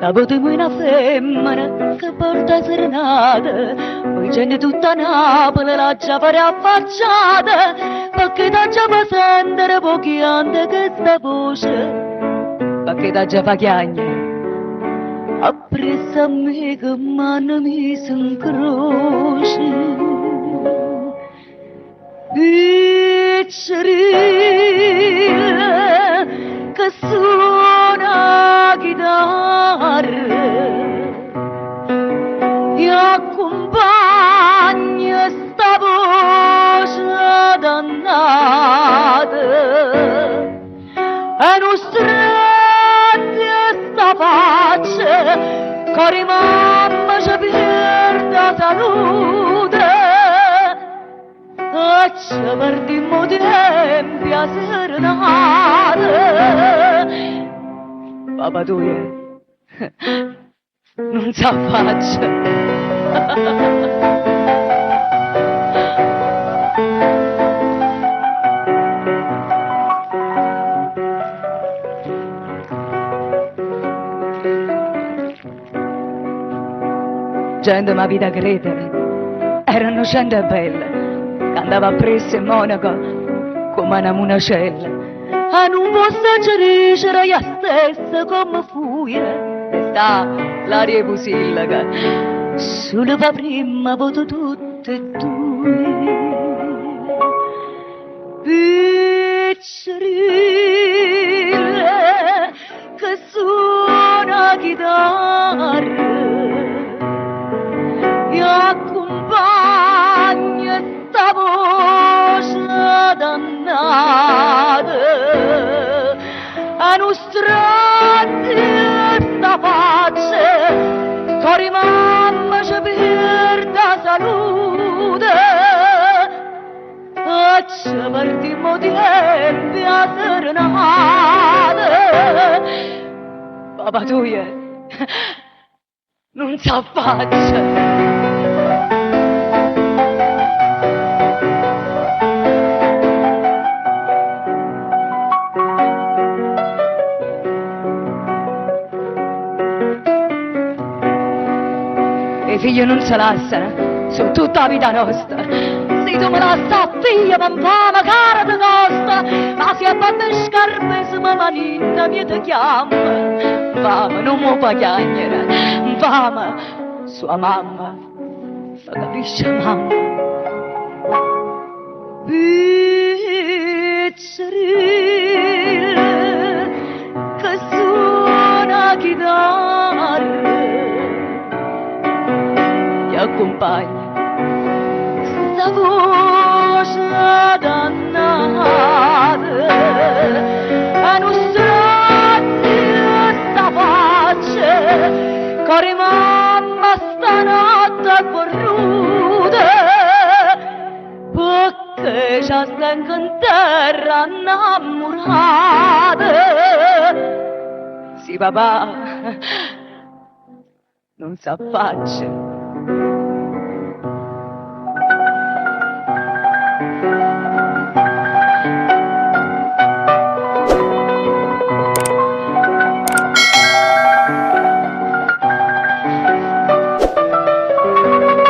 La voce di una femmina che porta serenata, poi gente tutta Napoli la già pare affacciata, perché da già fa sentire pochi anni questa voce, perché da già fa chiagnere. Appresso a me che m'hanno messo in croce. Piccerilla che suona chitarra e accompagna sta voce dannata e non strette sta faccia che mamma ci perde la salute e ci perdimmo tempi a serenata Papà tu non sa faccia. Gente ma vita credere, era innocente e bella, che andava presso in Monaco come una monacella. A non posso dicere io stessa come fui, e sta l'aria pusillaca, solo per prima voto tutte e due. Piccerilla che suona chitarra e accompagna sta voce dannata a non strade sta faccia che mamma ci perde la salute e ci perdimmo tempi a serenata Papà tu non sa faccia. I figli non si lasciano, su tutta la vita nostra. Se tu me lasci a figlia, mamma, cara ti costa, ma se abbatte scarpe, se mamma ninna mi ti chiama. Fama, non mi fa chiagnere, fama, sua mamma, fa capisce mamma. Piccerilla che suona chitarra ti accompagna sta voce dannata a non strade sta faccia che mamma stanotte corruta perché già stanco in terra innamorata sì papà non sa faccia.